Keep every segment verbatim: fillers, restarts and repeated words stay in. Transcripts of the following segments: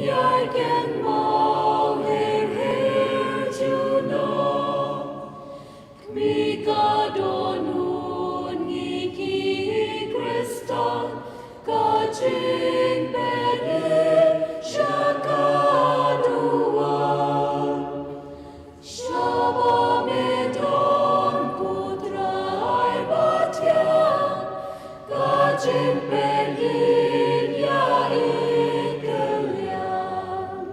Ïai kynmaw her her junom. Kmie ka dohnud ngi ki Khristan, ka jingpeit sha ka duwan. Shaba me don ko Trai ba thiang, ka jingpeit ïa i kylliang.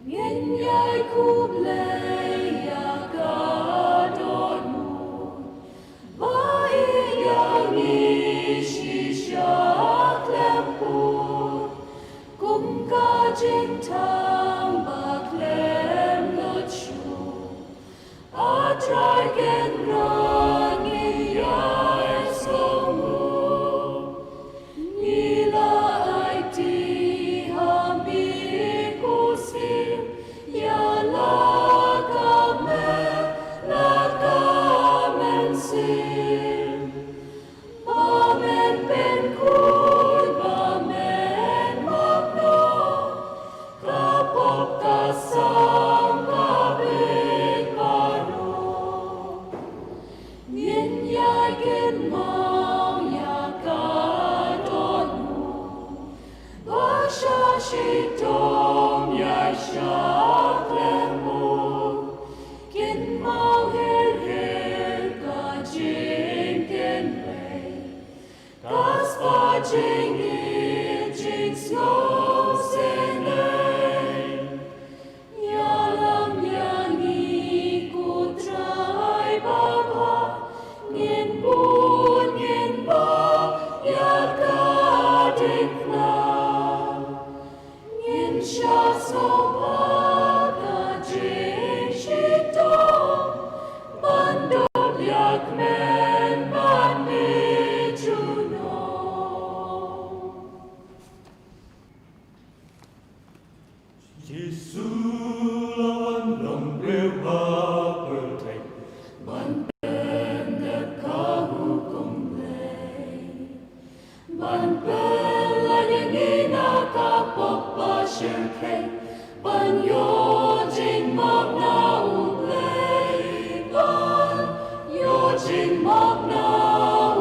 Ngin ïai khublei ïa ka dohnud ba i ïa ngi shisha khlem pur, kum ka jingthang ba khlem lut shuh. A Trai, kynrad ngin ïai sngewnguh. Ngi la aiti ha me ko Syiem, ïa la ka me, la ka mynsiem. Ba men pynkhuid, ba men map noh, ka pop ka sam ka bit baroh. Ngin ïai kynmaw ïa ka dohnud ba sha shitom ïaishah khlem pur. Kynmaw her her ka jingkynrad, ka spah jingïeit jingsngewsynei. Ïalam ïa ngi ko Trai babha, ngin bud ngin bah ïa ka diengphna. Ngin shah sngewbha ka jingshitom, ban duk ïa kmen bad me junom. Jisu la wan long briew ha pyrthei, ban pyndep ka hukum Blei. Ban pyllait ïa ngi na ka pop ba shyrkhei, ban ïoh jingmap na U Blei, ban ïoh jingmap na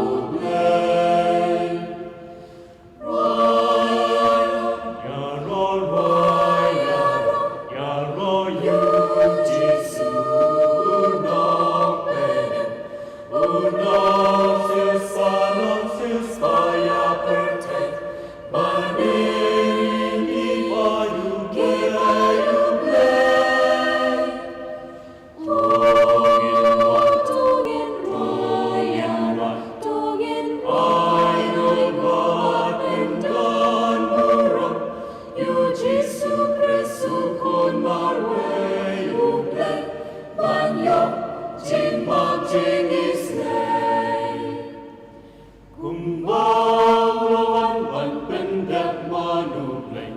U Blei. Rwai, ïaroh, rwai, ïaroh, ïaroh ïa U Jisu u Nongpynim. U nongsiewspah, nongsiewspah ïa pyrthei, ban ïeng ki paid U Blei, ki paid U Blei. To ngin wan, to ngin rwai ïa, to ngin ai nguh bad pyndonburom ïa U Jisu Khrist u Khun marwei U Blei, ban ïoh jingmap jingisynei. Kumba u la wan ban pyndep mon U Blei,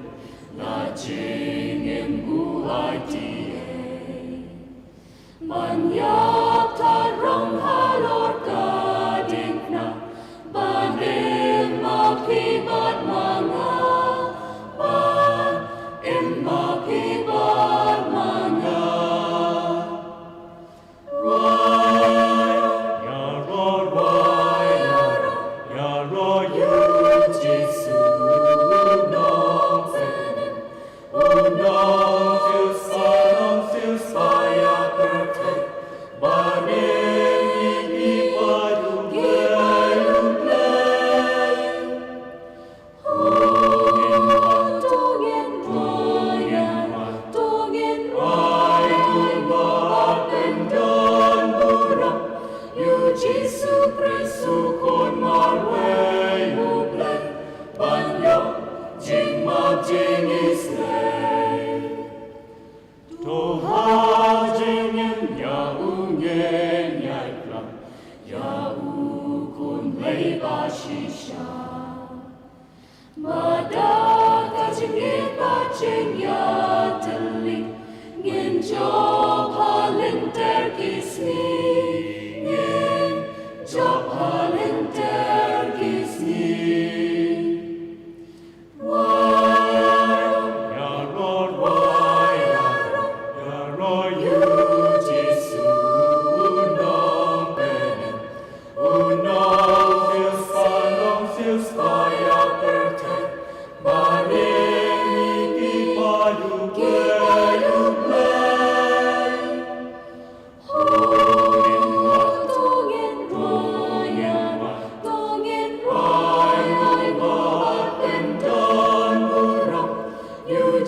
la jingim u aiti ei. Ban ïap tyrwa halor ka diengphna, ban im ma phi bad ma nga, ban im ma phi bad ma nga. Rwai, ïaroh, rwai, ïaroh, ïaroh ïa U Jisu u Nongpynim. U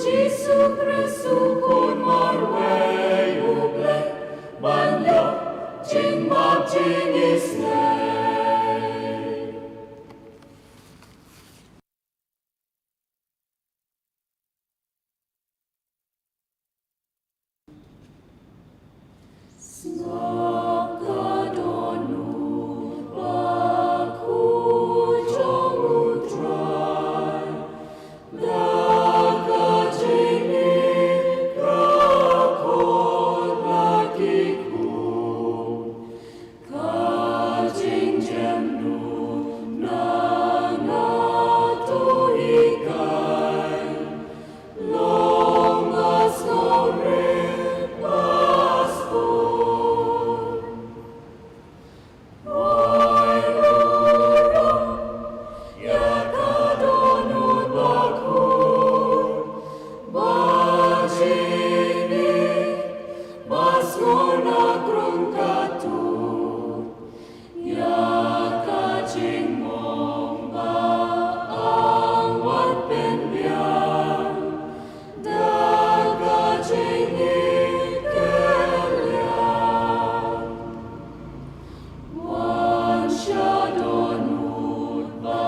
Jisu Khrist u khun marwei u Blei, ban ïoh jingmap jingisynei. Sngap ka dohnud bakhuid jong U Trai, da ka jingïeit kaba kordor la ki khun. Ka jingjem nud na nga to hikai, long ba sngewrit ba sngewrit. Poi ruh ïa ka dohnud bakhuid ba jingïeit ba sngewrit na krung ka tur. Ïa ka jingmong ba ang wat pynbiang, da ka jingïeit kylliang, wan sha dohnud ba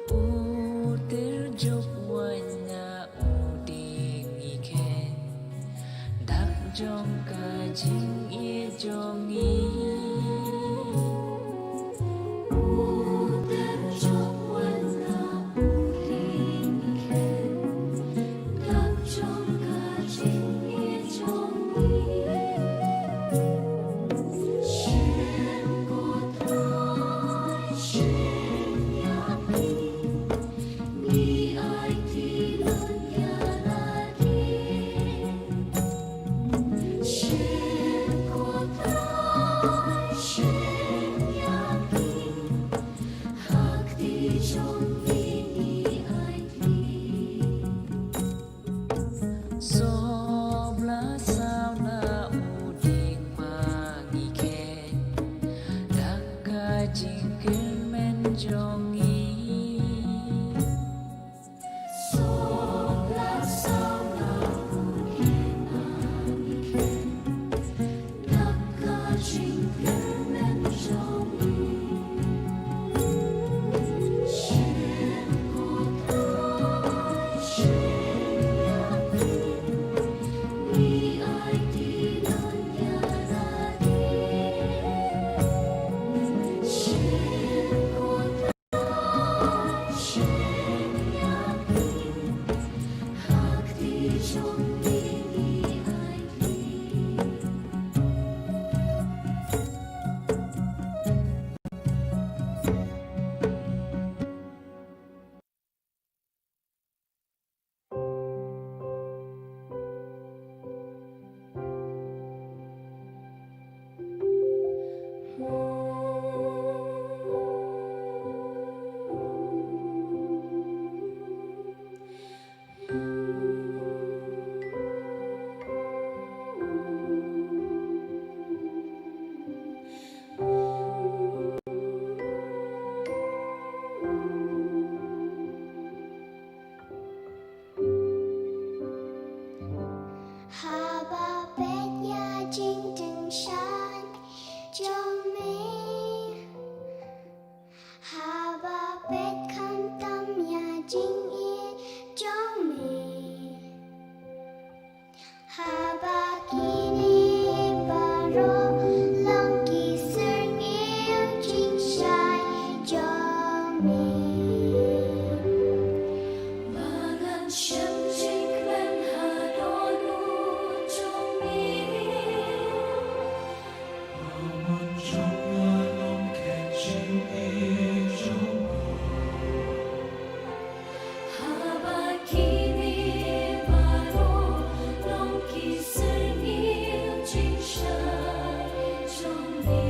U tyrjok waiñ na u dieng ngi khein, dak jong ka jingïeit jong ngi. U tyrjok waiñ na u dieng ngi khein, dak jong ka jingïeit jong ngi. Shim ko Trai, shim ïa ngi. Ngi aiti lem ïa lade. Shim ko Trai, shim ïa ngi. Ha kti jong ngi ngi aiti. Sngewbha sa Haba peit ïa jingtyngshaiñ jong me, haba peit khamtam ïa jingïeit jong me, haba kine baroh long ki syrngiew jingshai jong me. Ba ngan shem jingkmen ha dohnud jong me. Ba mon jong nga long khet jingïeit jong nga. Haba kine baroh long ki syrngiew jingshai jong me.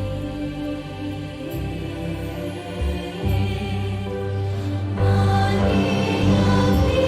Mane ïa me.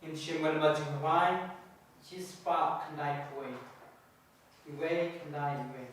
Ngin shim wan ba jingkhawai, shispah khyndai phew wei. Iwei khyndai iwei.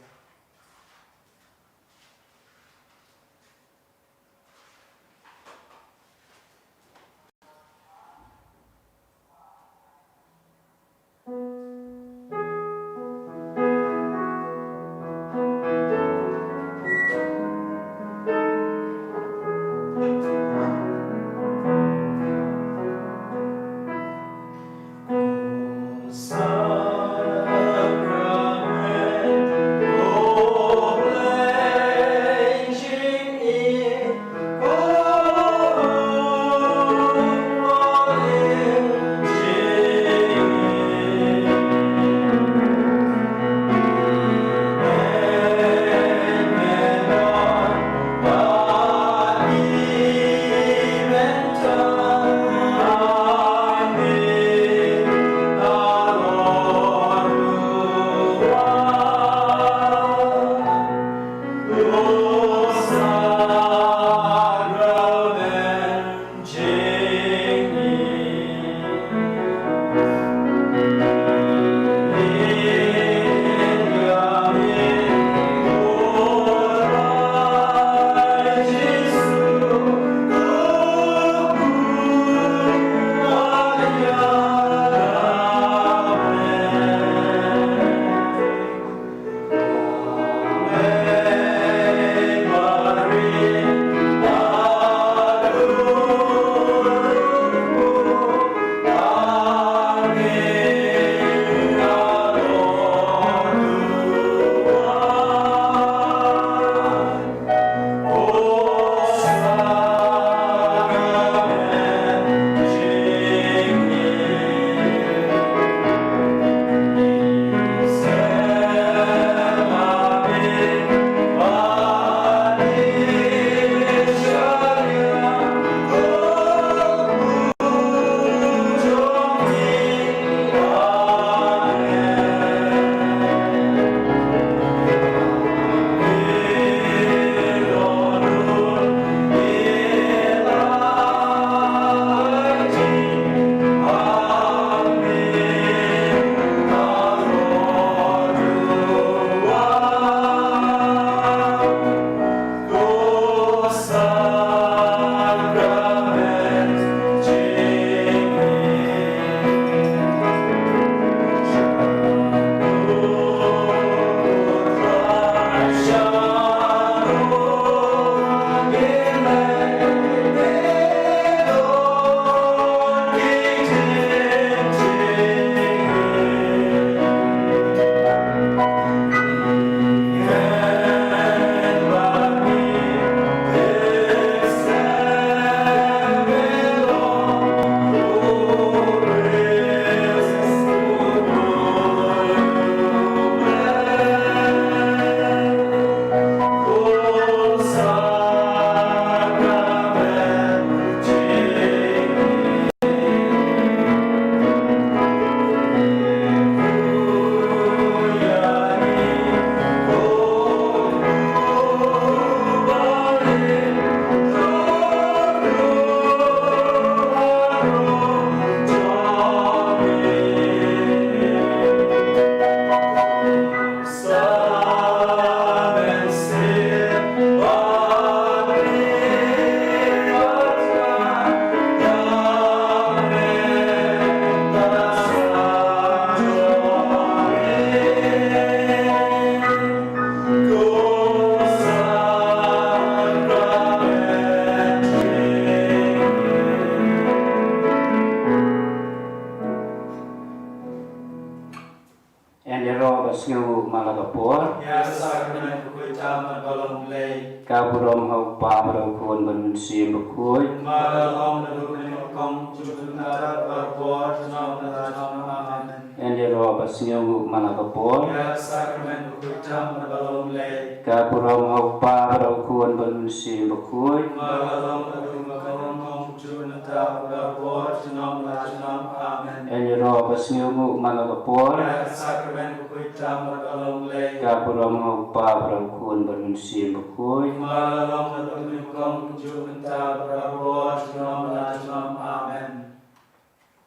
la ka por. Ïa ka sakramen ka khuid tam bad ba long U Blei. Ka burom ha U Kpa bad ha U Khun bad U Mynsiem Bakhuid. Kumba la long naduh mynnyngkong, juh mynta, barabor, junom la junom. Amen. Yn ïaroh bad sngewnguh man la ka por. Ïa ka sakramen ka khuid tam bad ba long U Blei. Ka burom ha U Kpa bad ha U Khun bad U Mynsiem Bakhuid. Kumba la long naduh mynnyngkong, juh mynta, barabor, junom la junom. Amen. Yn ïaroh bad sngewnguh man la ka por. Ïa ka sakramen ka khuid tam bad ba long U Blei. Ka burom ha U Kpa bad ha U Khun bad U Mynsiem Bakhuid. Kumba la long naduh mynnyngkong, juh mynta, barabor, junom la junom. Amen.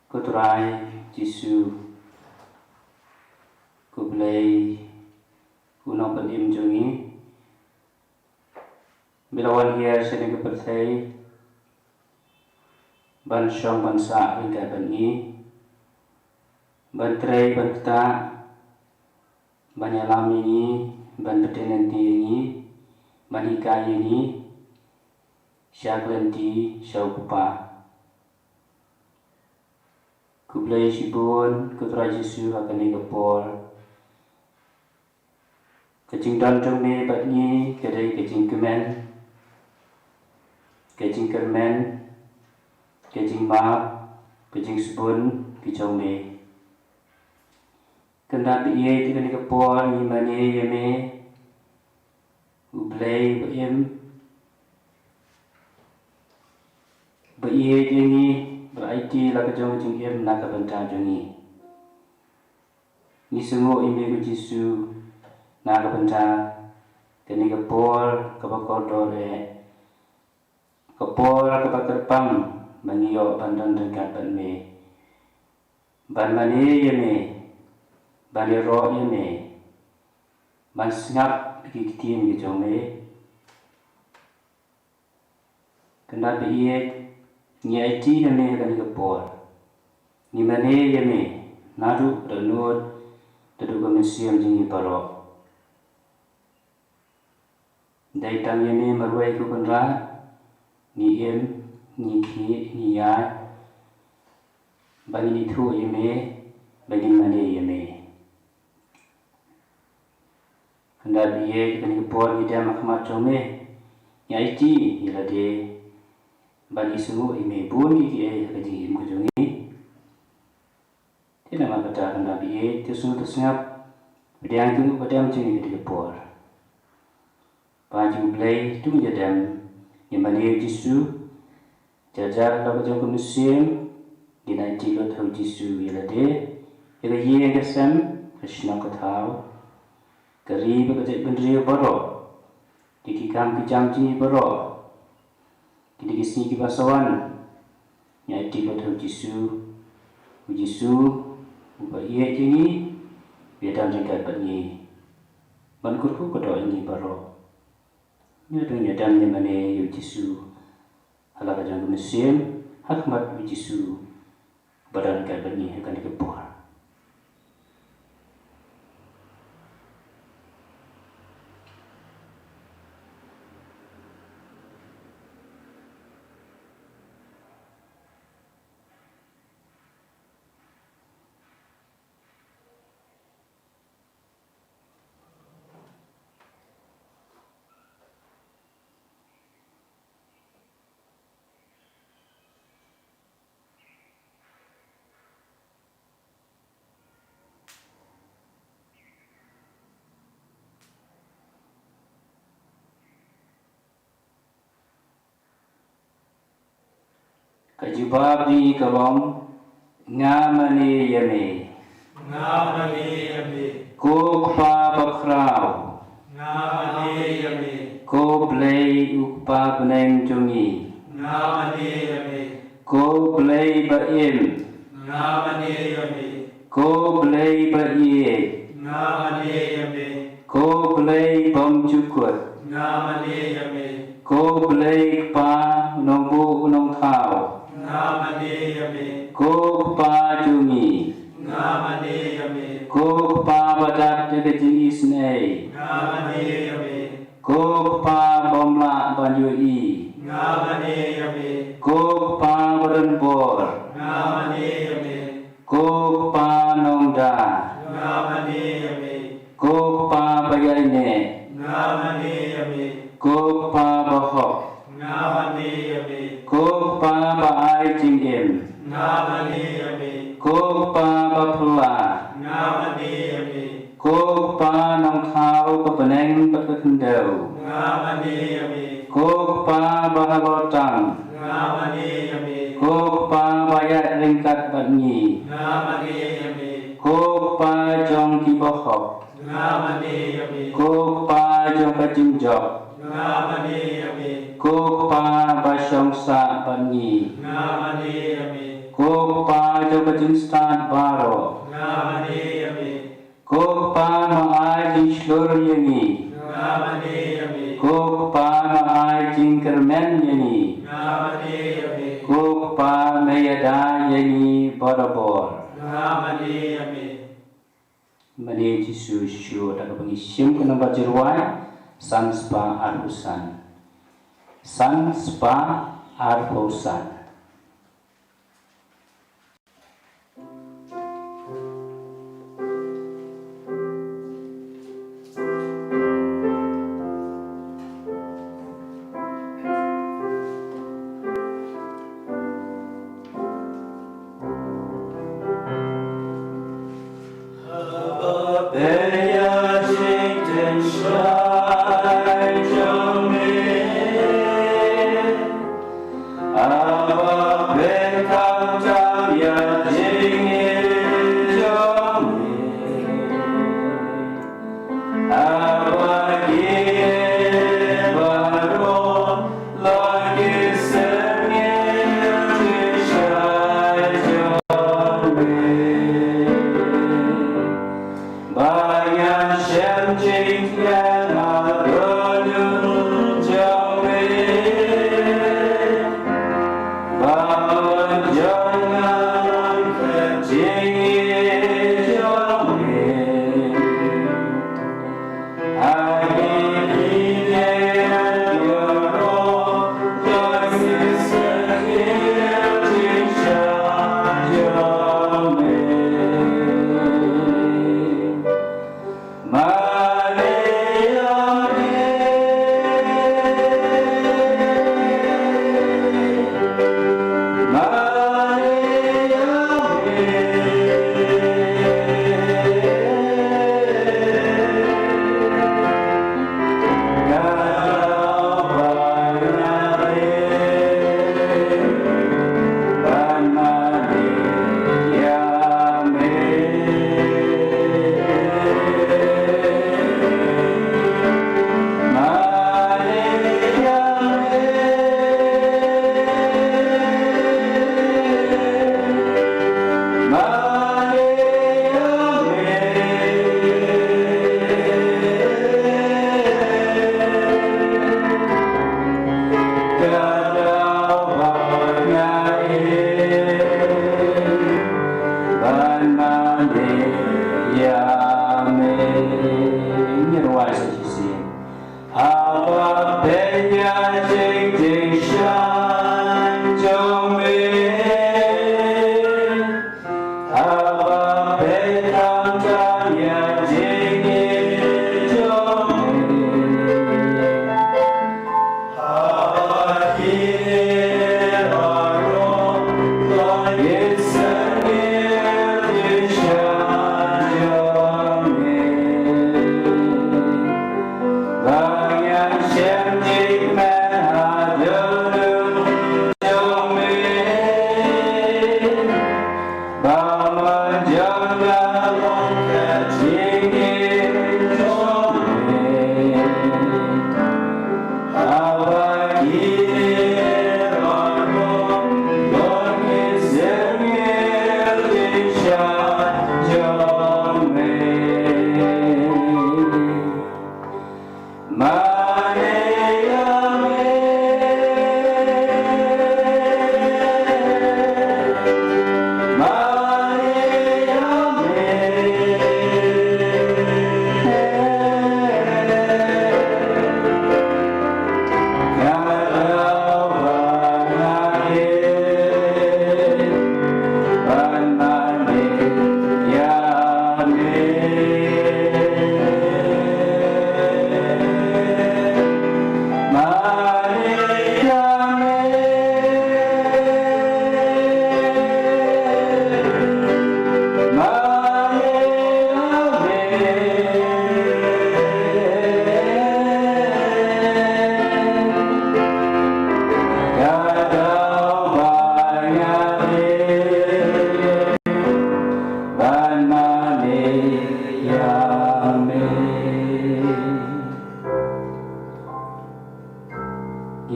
Ko Trai Jisu, ko Blei, ko Nongpynim jong ngi, me la wan hiar sha kane ka pyrthei ban shong ban sah ryngkat bad ngi, ban trei ban ktah, ban ïalam ïa ngi, ban bteng lynti ïa ngi, ban hikai ïa ngi sha ka lynti sha U Kpa. Khublei shibun ko Trai Jisu ha kane ka por. Ka jingdon jong me bad ngi ka dei ka jingkmen, ka jingkyrmen, ka jingmap, ka jingsbun ka jong me. Kynda ba ïeit ha kane ka por ngi mane ïa me, U Blei ba im, ba ïeit ïa ngi, ba la aiti la ka jong ka jingim na ka bynta jong ngi. Ngi sngewnguh ïa me ko Jisu na ka bynta kane ka por kaba kordor eh, ka por kaba kyrpang ba ngi ïoh ban don ryngkat bad me, ban mane ïa me, ban ïaroh ïa me, ban sngap ïa ki ktien ki jong me. Kynda ba ïeit ngi aiti ha me ha kane ka por, ngi mane ïa me naduh ka dohnud haduh ka mynsiem jong ngi baroh. Dei tang ïa me marwei ko Kynrad ngi im, ngi khih, ngi ïaid, ba ngin ithuh ïa me, ba ngin mane ïa me. Kynda ba ïeit ha kane ka por ngi dem ha khmat jong me, ngi aiti ïa lade, ba ngi sngewnguh ïa me bun ïa kiei ha ka jingim ka jong ngi. Te namar kata kynda ba ïeit, to sngewthuh sngap, pdiang jingmut ba dem jong ngi ha kane ka por. Pa jong U Blei, to ngin ïa dem, ngin mane ïa U Jisu, jar jar la ka jong ka mynsiem, ngin aiti lut ha U Jisu ïa lade, ïa ka ïing ka sem, ka shnong ka thaw, ka ri bad ka jaitbynriew baroh, ïa ki kam ki jam jong ngi baroh. Kine ki sngi kiba sa wan, ngi aiti lut ha U Jisu, U Jisu uba ïeit ïa ngi, u ïadon ryngkat bad ngi, ban kyrkhu kyrdoh ïa ngi baroh. Ngi ruh ngin ïa dem ngin mane ïa U Jisu ha la ka jong ka mynsiem, ha khmat U Jisu uba don ryngkat bad ngi ha kane ka por. Ka jubab jong ngi ka long, nga mane ïa me. Nga mane ïa me. Ko Kpa bakhraw. Nga mane ïa me. Ko Blei u Kpa bneng jong ngi. Nga mane ïa me. Ko Blei ba im. Nga mane ïa me. Ko Blei ba ïeit. Nga mane ïa me. Ko Blei bymjukut. Nga mane ïa me. Ko Blei Kpa u nongbuh u nongthaw. Nga mane ïa me. Ko Kpa jong ngi. Nga mane ïa me. Ko Kpa ba dap da ka jingisynei. Nga mane ïa me. Ko Kpa bym lah ban ïohi. Nga mane ïa me. Ko Kpa ba don bor. Nga mane ïa me. Ko Kpa nongda. Nga mane ïa me. Ko Kpa ïaineh. Nga mane ïa me. Ko Kpa bahok. Nga mane ïa me. Ko Kpa ba ai jingim. Nga mane ïa me. Ko Kpa ba phylla. Nga mane ïa me. Ko Kpa nongthaw ka bneng bad ka khyndew. Nga mane ïa me. Ko Kpa ba halor tam. Nga mane ïa me. Ko Kpa ba ïaid ryngkat bad ngi. Nga mane ïa me. Ko Kpa jong ki bahok. Nga mane ïa me. Ko Kpa jong ka jingjop. Nga mane ïa me. Ko Kpa ba shong sah bad ngi. Nga mane ïa me. Ko Kpa jong ka jingstad baroh. Nga mane ïa me. Ko Kpa ma ai jingshlur ïa ngi. Nga mane ïa me. Ko Kpa ma ai jingkyrmen ïa ngi. Nga mane ïa me. Ko Kpa me ïada ïa ngi barabor. Nga mane ïa me. Mane Jisu shuh da kaba ngi shim ka namba jingrwai san spah arphew san. San spah arphew san.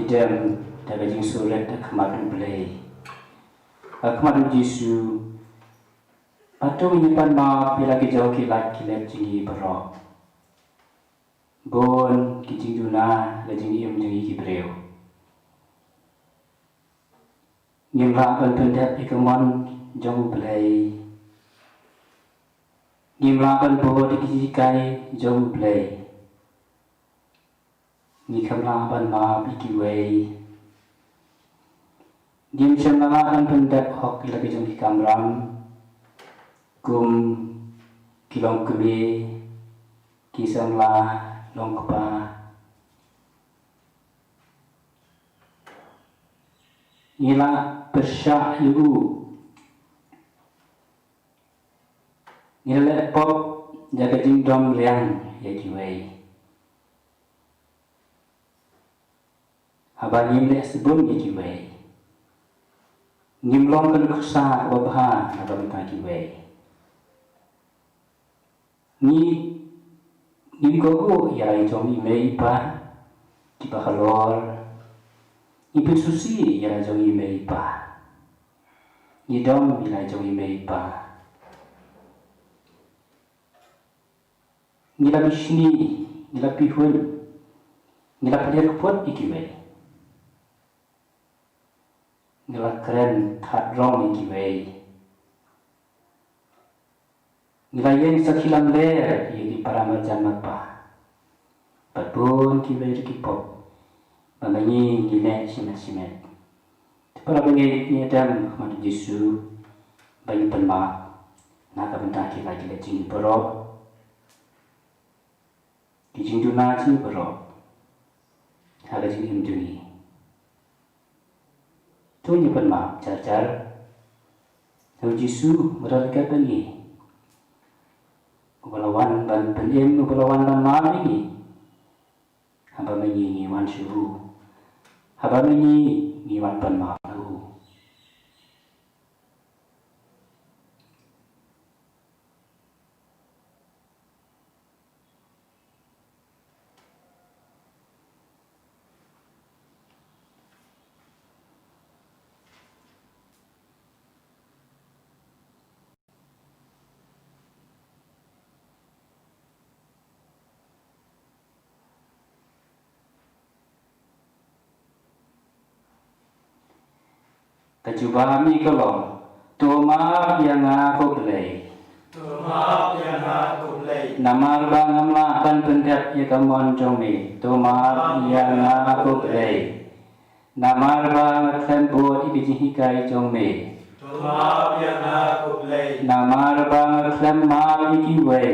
Dem da ka jingsuret ha khmat U Blei, ha khmat U Jisu. Bad to ngin ïa pan map ïa la ki jong ki lait ki lem jong ngi baroh. Bun ki jingduna la jingim jong ngi ki briew. Ngim lah ban pyndep ïa ka mon jong U Blei. Ngim lah ban bud ïa ki jinghikai jong U Blei. Ngi khlem lah ban map ïa kiwei. Ngim shym lah ban pyndep hok ïa la ki jong ki kamram kum ki longkmie, ki samla, longkpa. Ngi la pyrshah ïa u. Ngi la leh pop da ka jingdom liang ïa kiwei. Haba ngim leh sbun ïa kiwei, ngim long ka nuksa kaba bha na ka bynta kiwei. Ngi, ngim kohnguh ïa la jong i mei i pa kiba halor. Ngi pynsngewsih ïa la jong i mei i pa. Ngi dom ïa la jong i mei i pa. Ngi la bishni, ngi la bihun, ngi la pynhiar kput ïa kiwei. Ngi la kren thad rong ïa kiwei. Ngi la ïeng sakhi lamler ïa ki para marjan marpa. Bad bun kiwei ruh ki pop ba ma ngi ngi leh shimet shimet. Te para bangeit, ngi ïa dem ha khmat U Jisu ba ngin pan map na ka bynta ki lait ki lem jong ngi baroh, ki jingduna jong ngi baroh ha ka jingim jong ngi. To ngin pan map jar jar ha U Jisu uba don ryngkat bad ngi, uba la wan ban pynim, uba la wan ban map ïa ngi. Haba ma ngi ngi wan sha u, haba ma ngi ngi wan pan map ha u. Ka jubab ngi ka long, to map ïa nga ko Blei. To map ïa nga ko Blei. Namar ba ngam lah ban pyndep ïa ka mon jong me. To map ïa nga ko Blei. Namar ba nga khlem bud ïa ki jinghikai jong me. To map ïa nga ko Blei. Namar ba nga khlem map ïa kiwei.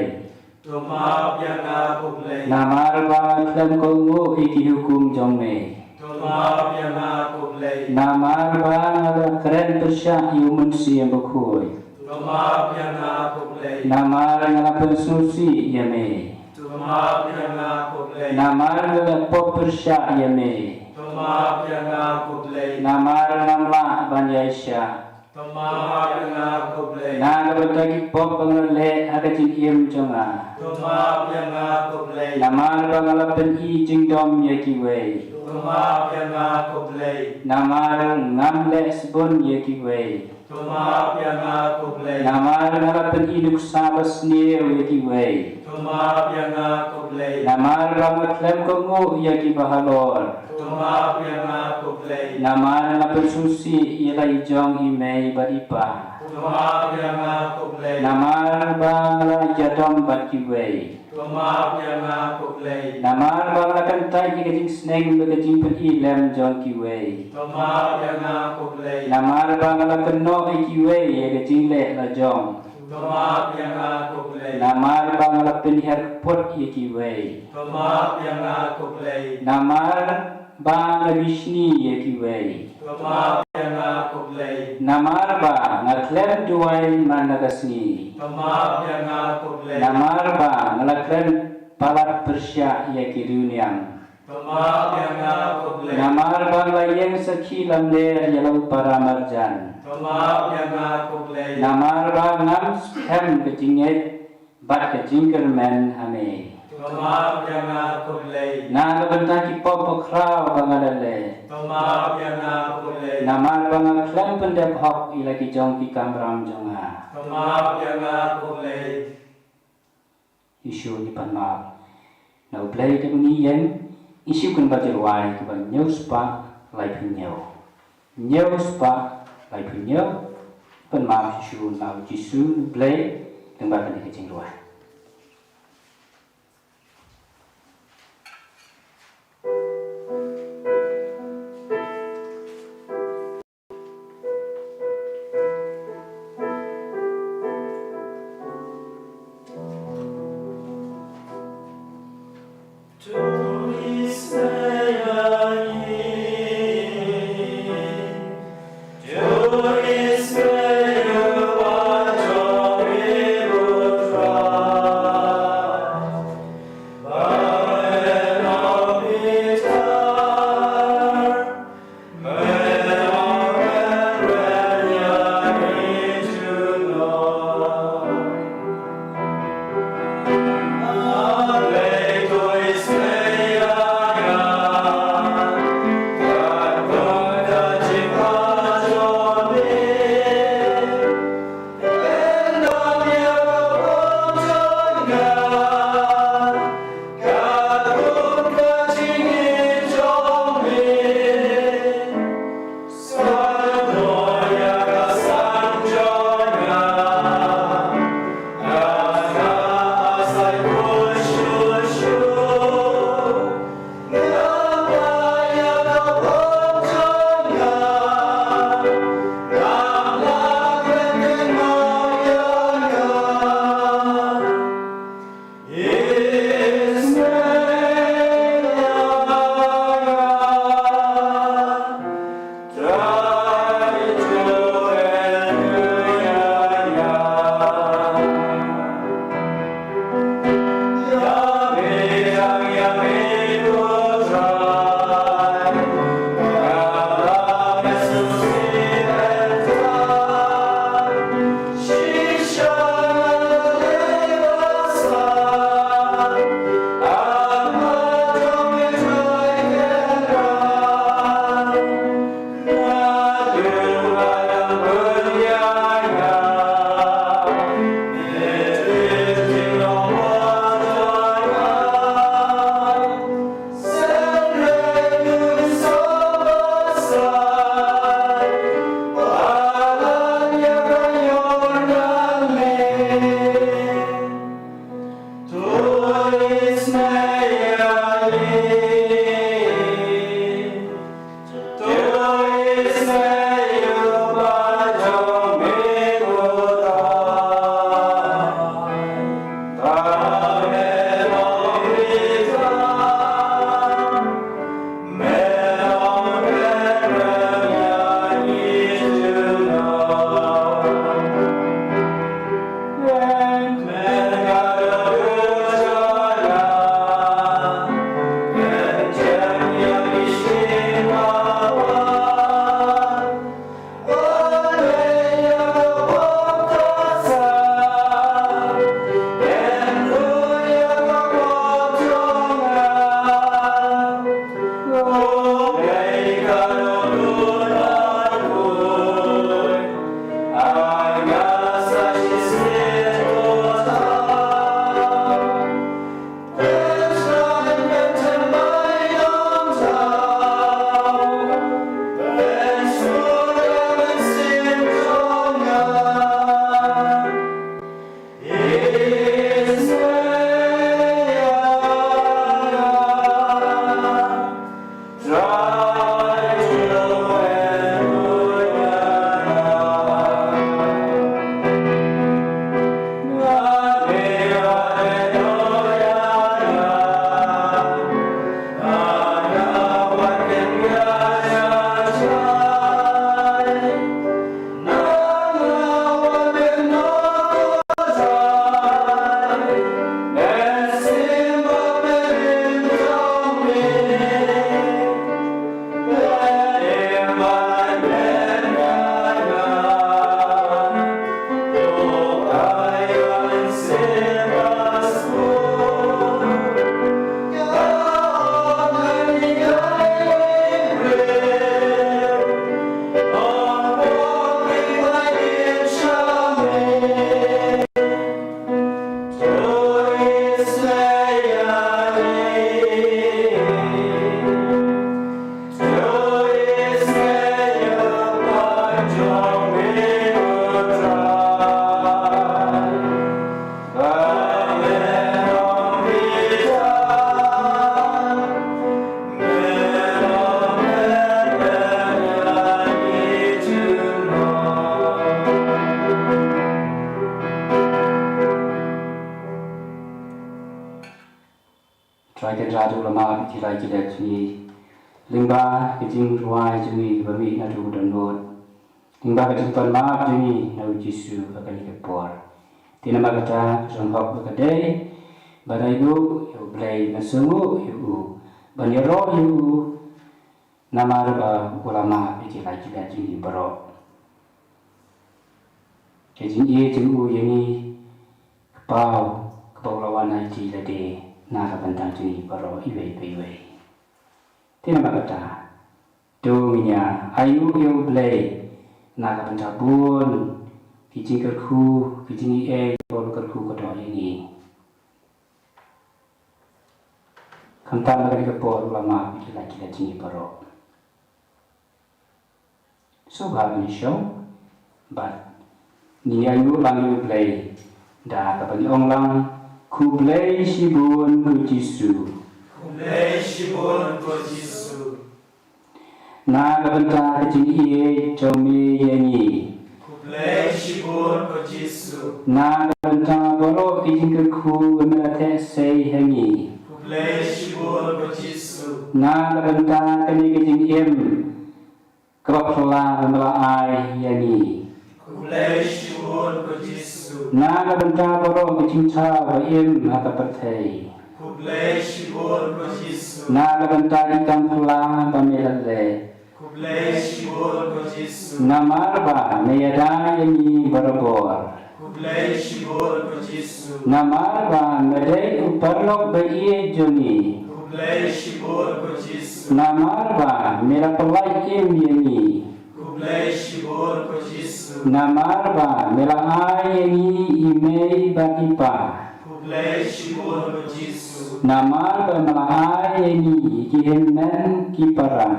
To map ïa nga ko Blei. Namar ba nga khlem kohnguh ïa ki hukum jong me. To map ïa nga ko Blei. Namar ba nga la kren pyrshah ïa u Mynsiem Bakhuid. To map ïa nga ko Blei. Namar nga la pynsngewsih ïa me. To map ïa nga ko Blei. Namar nga la pop pyrshah ïa me. To map ïa nga ko Blei. Namar ngam lah ban ïaishah. To map ïa nga ko Blei. Na ka bynta ki pop ba nga la leh ha ka jingim jong nga. To map ïa nga ko Blei. Namar ba nga la pyni jingdom ïa kiwei. To map ïa nga ko Blei. Namar ngam leh sbun ïa kiwei. To map ïa nga ko Blei. Namar nga la pyni nuksa ba sniew ïa kiwei. To map ïa nga ko Blei. Namar ba nga khlem kohnguh ïa kiba halor. To map ïa nga ko Blei. Namar nga la pynsngewsih ïa la i jong i mei bad i pa. To map ïa nga ko Blei. Namar ba nga la ïadom bad kiwei. To map ïa nga ko Blei. Namar ba nga la kyntait ïa ka jingsneng bad ka jingpyni lem jong kiwei. To map ïa nga ko Blei. Namar ba nga la kynnoh ïa kiwei ïa ka jingleh la jong. To map ïa nga ko Blei. Namar ba nga la pynhiar kput ïa kiwei. To map ïa nga ko Blei. Namar ba nga la bishni ïa kiwei. To map ïa nga ko Blei. Namar ba nga khlem duwai man la ka sngi. To map ïa nga ko Blei. Namar ba nga la khlem palat pyrshah ïa ki riewniam. To map ïa nga ko Blei. Namar ba nga la ïeng sakhi lamler ïa la u para marjan. To map ïa nga ko Blei. Namar ba ngam skhem ka jingngeit bad ka jingkyrmen ha me. To map ïa nga ko Blei. Na ka bynta ki pop bakhraw ba nga la leh. Map ïa nga ko Blei. Namar ba nga khlem pyndep hok ïa la ki jong ki kamram jong nga. Map ïa nga ko Blei. Jisu ngi pan map. Na U Blei kaba ngi ïeng, Jisu kan ba jingrwai kaba hynñiew spah laiphew hynñiew. Hynñiew spah laiphew hynñiew. Pan map Jisu na U Jisu U Blei, lyngba kane ka jingrwai. Tynrai u la map ïa ki lai ki lad jong ngi lyngba ka jingrwai jong ngi ba mih na u dohnud, lyngba ka jingpan map jong ngi na u Jisu ha kane ka por. Te namar kata ka jinghok ba ka dei ban ïaroh ïa u Blei, ban sngewnguh ïa u, ban ïaroh ïa u, namar ba u la map ïa ki lai ki lad jong ngi baroh. Ka jingïeit jong u ïa ngi ka paw, kaba u la wan aiti lade na ka bynta jong ngi baroh iwei pa iwei. Te namar kata, to ngin ïa ainguh ïa u Blei na ka bynta bun ki jingkyrkhu, ki jingïeit ba u la kyrkhu kyrdoh ïa ngi. Khamtam ha kane ka por u la map ïa ki lai ki lad jong ngi baroh. Sngewbha ngin shong bad ngin ïa ainguh lang ïa u Blei da kaba ngi ong lang: Khublei shibun ko Jisu. Khublei shibun ko Jisu. Na ka bynta ka jingïeit jong me ïa ngi. Khublei shibun ko Jisu. Na ka bynta baroh ki jingkyrkhu ba me la theh sei ha ngi. Khublei shibun ko Jisu. Na ka bynta kane ka jingim kaba phylla ba me la ai ïa ngi. Khublei shibun ko Jisu. Na ka bynta baroh ki jingthaw ba im ha ka pyrthei. Khublei shibun ko Jisu. Na ka bynta ki kam phylla ba me la leh. Khublei shibun ko Jisu. Namar ba me ïada ïa ngi barabor. Khublei shibun ko Jisu. Namar ba me dei u paralok ba ïeit jong ngi. Khublei shibun ko Jisu. Namar ba me la pyllait im ïa ngi. Khublei shibun ko Jisu. Namar ba me la ai ïa ngi i mei bad i pa. Khublei shibun ko Jisu. Namar ba me la ai ïa ngi ki hynmen ki para.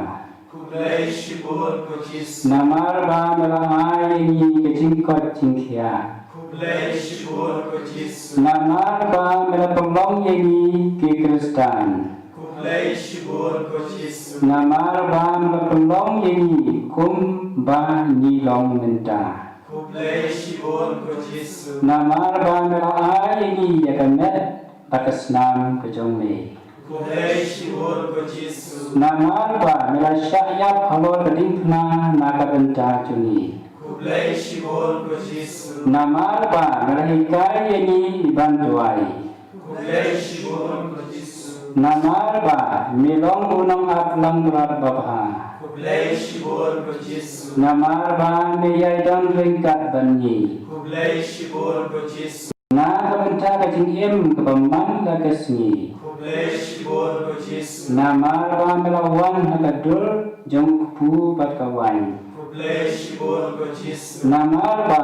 Khublei shibun ko Jisu. Namar ba me la ai ïa ngi ka jingkoit jingkhiah. Khublei shibun ko Jisu. Namar ba me la pynlong ïa ngi ki Khristan. Khublei shibun ko Jisu. Namar ba me la pynlong ïa ngi kumba ngi long mynta. Khublei shibun ko Jisu. Namar ba me la ai ïa ngi ïa ka met bad ka snam ka jong me. Khublei shibun ko Jisu. Namar ba me la shah ïap halor ka diengphna na ka bynta jong ngi. Khublei shibun ko Jisu. Namar ba me la hikai ïa ngi ban duwai. Khublei shibun ko Jisu. Namar ba me long u nongap langbrot babha. Khublei shibun ko Jisu. Namar ba me ïai don ryngkat bad ngi. Khublei shibun ko Jisu. Na ka bynta ka jingim kaba man la ka sngi. Khublei shibun ko Jisu. Namar ba me la wan ha ka dur jong u kpu bad ka waiñ. Khublei shibun ko Jisu. Namar ba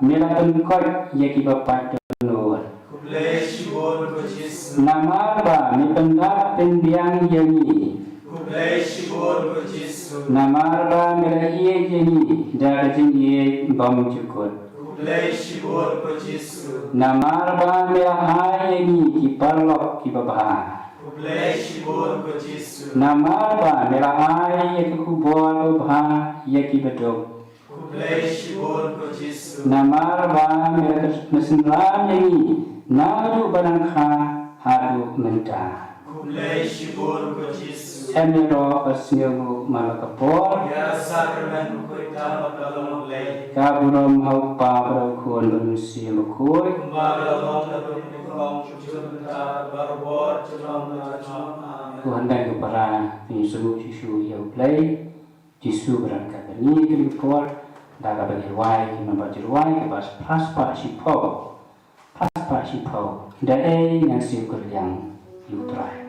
me la pynkoit ïa kiba pait dohnud. Khublei shibun ko Jisu. Namar ba me pyndap pynbiang ïa ngi. Khublei shibun ko Jisu. Namar ba me la ïeit ïa ngi da ka jingïeit bymjukut. Khublei shibun ko Jisu. Namar ba me la ai ïa ngi ki paralok kiba bha. Khublei shibun ko Jisu. Namar ba me la ai ïa ka khubor babha ïa kiba duk. Khublei shibun ko Jisu. Namar ba me la kynmaw synran ïa ngi naduh ba nang kha haduh mynta. Khublei shibun ko Jisu. Em ïaroh bad sngewnguh man la ka por. Ïa ka sakramen bakhuid tam bad ka long U Blei. Ka burom ha U Kpa bad ha U Khun bad U Mynsiem Bakhuid. Kumba ka la long naduh kaba nyngkong, junom mynta, barabor, junom la junom. Amen. Ko hynmen ko para, ngin sngewthuh shuh shuh ïa U Blei. Jisu ba don ryngkat bad ngi ha kane ka por, da kaba ngi rwai, ngi mynba ju rwai kaba phra spah shiphew. Phra spah shiphew. Da ei ngan siew kyrliang ïa U Trai.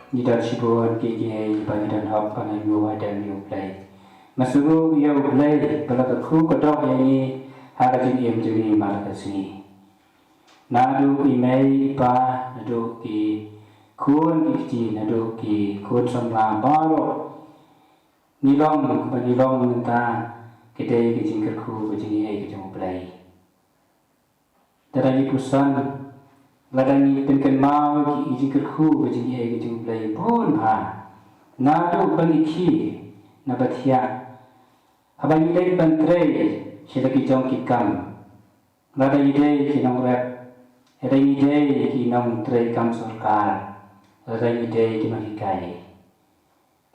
Ngi don shibun ki kiei kiba ngi don hok ban ïa u aidem ïa U Blei. Nga sngewnguh ïa U Blei ba la kyrkhu kyrdoh ïa ngi ha ka jingim jong ngi man la ka sngi. Naduh i mei i pa, naduh ki khun ki kti, naduh ki khun samla baroh. Ngi long, ba ngi long mynta, ka dei ka jingkyrkhu ka jingaiei ka jong U Blei. Lada ngi pyrshang, lada ngi pynkynmaw ki jingkyrkhu ka jingaiei ka jong U Blei bun bha. Naduh ba ngi khie na ba thiah, haba ngi leit ban trei sha la ki jong ki kam. Lada ngi dei ki nongrep, lada ngi dei ki nongtrei kam sorkar, lada ngi dei ki nonghikai,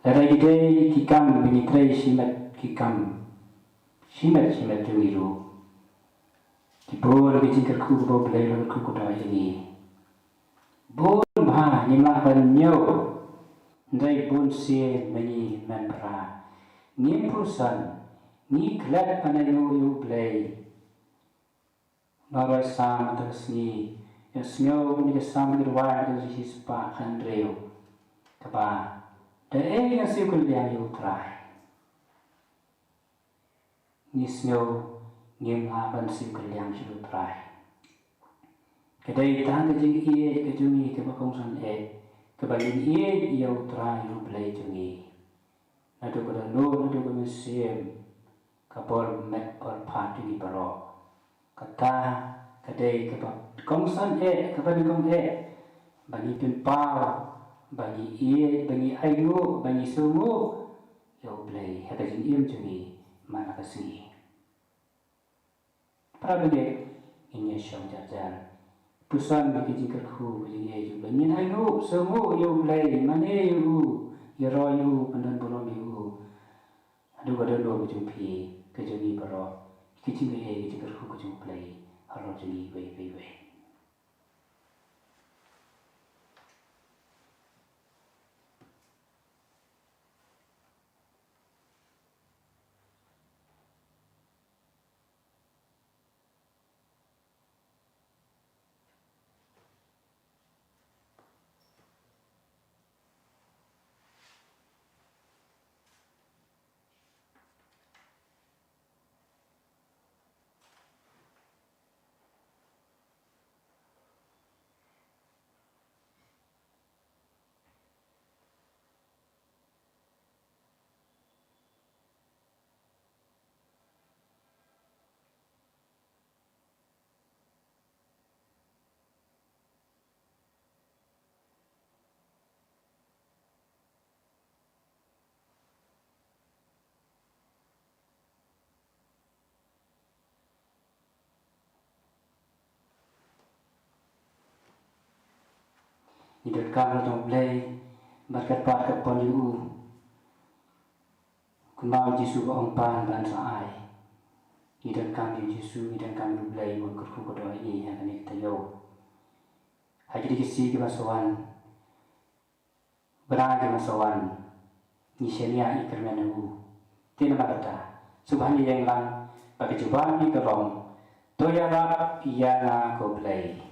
lada ngi dei ki kam ba ngi trei shimet ki kam shimet shimet jong ngi ruh. Ki bun ki jingkyrkhu kaba U Blei u la kyrkhu kyrdoh ïa ngi. Bun bha ngim lah ban ñiew. Hynrei bun sien ma ngi hynmen phra ngim pyrshang, ngi klet ban ïa U Blei. Nongrwai Salm mynta ka sngi, ïa sngew kane ka Salm ka rwai mynta ka shispah khathynriew. Kaba, da ei ngan siew kylliang ïa U Trai. Ngi sngew ngim lah ban siew kylliang sha U Trai. Ka dei tang ka jingïeit ka jong ngi kaba kongsan eh. Kaba ngin ïeit ïa U Trai U Blei jong ngi naduh ka dohnud haduh ka mynsiem, ka bor met bor phad jong ngi baroh. Kata ka dei kaba kongsan eh, kaba nyngkong eh, ba ngi pynpaw, ba ngi ïeit, ba ngi ainguh, ba ngi sngewnguh ïa U Blei ha ka jingim jong ngi man la ka sngi. Para bangeit, ngin ïa shong jar jar. Puson ïa ka jingkyrkhu ka jingïeit jong U Blei. Ngin ainguh sngewnguh ïa U Blei, mane ïa U, ïaroh ïa U, pyndon burom ïa U. Haduh ka dohnud ka jong phi, ka jong ngi baroh, ka jingïeit, ka jingkyrkhu ka jong U Blei halor jong ngi iwei pa iwei. Ngi donkam ïa U Blei bad ka pat ka pon ïa U. Kumba U Jisu u ong, pan ban sa ai. Ngi donkam ïa U Jisu, ngi donkam ïa U Blei ban kyrkhu kyrdoh ïa ngi ha kane ka taïew. Ha kine ki sngi kiba sa wan, bnai kiba sa wan, ngi shaniah, ngi kyrmen ïa U. Te namar kata, sngewbha ngin ïeng lang bad ka jubab ngi ka long: To ïarap ïa nga ko Blei.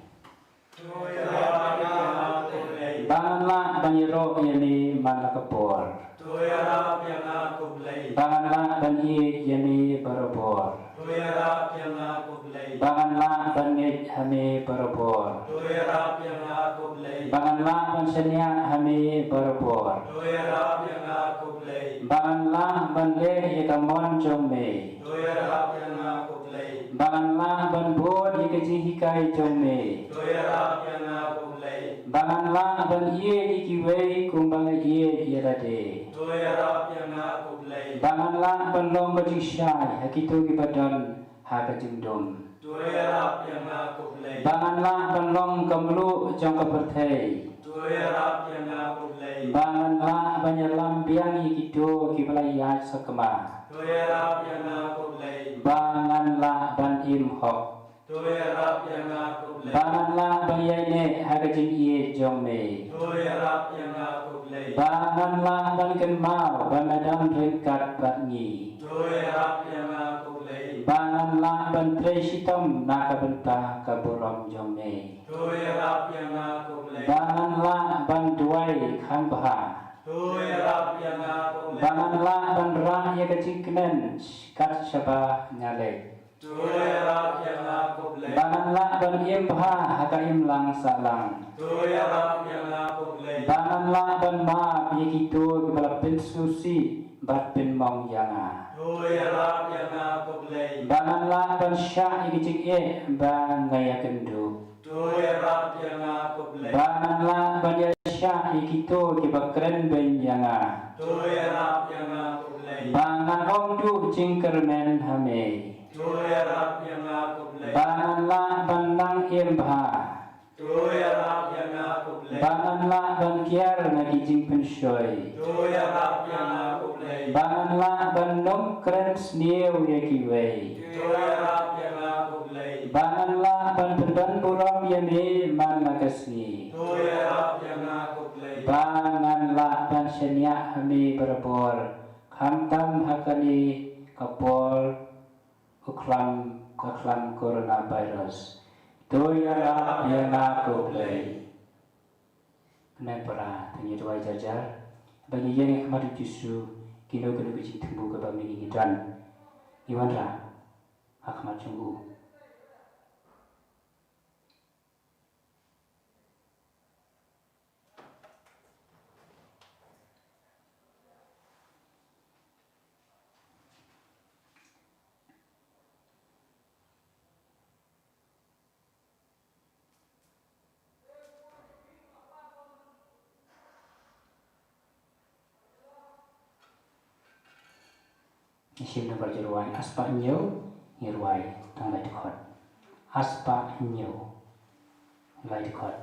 To ïarap ïa nga ko Blei. Ba ngan lah ban ïaroh ïa Me man la ka por. To ïarap ïa nga ko Blei. Ba ngan lah ban ïeit ïa Me barabor. To ïarap ïa nga ko Blei. Ba ngan lah ban ngeit ha Me barabor. To ïarap ïa nga ko Blei. Ba ngan lah ban shaniah ha Me barabor. To ïarap ïa nga ko Blei. Ba ngan lah ban leh ïa ka mon jong Me. To ïarap ïa nga ko Blei. Ba ngan lah ban bud ïa ka jinghikai jong Me. To ïarap ïa nga ko Blei. Ba ngan lah ban ïeit ïa kiwei kumba nga ïeit ïa lade. To ïarap ïa nga ko Blei. Ba ngan lah ban long ka jingshai ha kito kiba don ha ka jingdum. To ïarap ïa nga ko Blei. Ba ngan lah ban long ka mluh jong ka pyrthei. To ïarap ïa nga ko Blei. Ba ngan lah ban ïalam biang ïa kito kiba la ïaid sakma. To ïarap ïa nga ko Blei. Ba ngan lah ban im hok. To ïarap ïa nga ko Blei. Ba ngan lah ban ïaineh ha ka jingïeit jong Me. To ïarap ïa nga ko Blei. Ba ngan lah ban kynmaw ba Me don ryngkat bad ngi. To ïarap ïa nga ko Blei. Ba ngan lah ban trei shitom na ka bynta ka burom jong Me. To ïarap ïa nga ko Blei. Ba ngan lah ban duwai khangbha. To ïarap ïa nga ko Blei. Ba ngan lah ban rah ïa ka jingkmen kat shaba nga leit. To ïarap ïa nga ko Blei. Ba ngan lah ban im bha ha ka imlang sahlang. To ïarap ïa nga ko Blei. Ba ngan lah ban map ïa kito kiba la pynsngewsih bad pynmong ïa nga. To ïarap ïa nga ko Blei. Ba ngan lah ban shah ïa ka jingeh ba nga ïakynduh. To ïarap ïa nga ko Blei. Ba ngan lah ban ïashah ïa kito kiba kren beiñ ïa nga. To ïarap ïa nga ko Blei. Ba ngan ym duh jingkyrmen ha Me. To ïarap ïa nga ko Blei. Ba ngan lah ban nang im bha. To ïarap ïa nga ko Blei. Ba ngan lah ban kiar na ki jingpynshoi. To ïarap ïa nga ko Blei. Ba ngan lah ban nym kren sniew ïa kiwei. To ïarap ïa nga ko Blei. Ba ngan lah ban pyndon burom ïa Me man la ka sngi. To ïarap ïa nga ko Blei. Ba ngan lah ban shaniah ha Me barabor, khamtam ha kane ka por u khlam, ka khlam coronavirus. To ïarap ïa nga ko Blei. Kynmaw para, to ngin duwai jar jar ba ngin ïeng ha khmat U Jisu, kino kino ki jingthmu kaba mynta ngi don, ngin wanrah ha khmat jong U. Ngi shim na ka jingrwai, ha spah hynñiew ngi rwai tang lai dkhot. Ha spah hynñiew, lai dkhot.